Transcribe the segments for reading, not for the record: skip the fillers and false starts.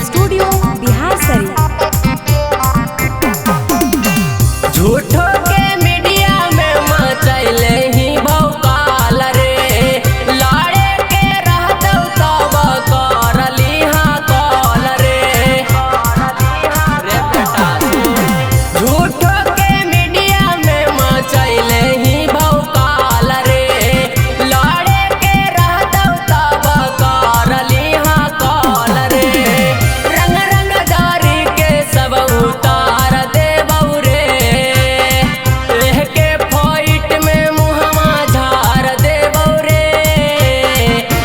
Studio Bihar Sharif. झूठो के media में मचैले ही भौकाल रे, लड़े के रहतौ तब करली हाँ कॉल रे। रे बेटा झूठो के मीडिया में मचैले ही भौकाल रे, लड़े के रहतौ तब करली हाँ कॉल रे। रंग रंग दारी के सब उतार देबौ रे, एह के फाइट में मुहवा झार देबौ रे।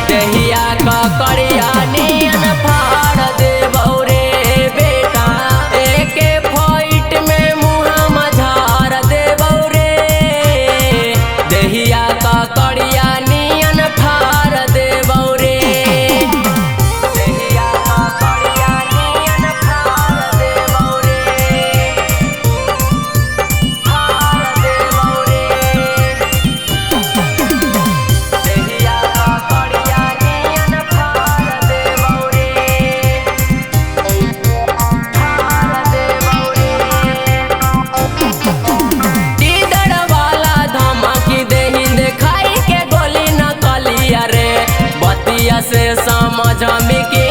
दहिया का करिया नियन फाड़ देबौ रे बेटा, एके फाइट में मुहवा झार देबौ रे। दहिया का करिया नियन फाड़ देबौ रे। दहिया का करिया नियन फाड़ देबौ रे, फाड़ देबौ रे। दहिया का करिया नियन फाड़ देबौ रे, फाड़ देबौ रे। दीदड़ वाला धमकी देही देखाई के गोली न कलिया रे, बतिया से समझ में की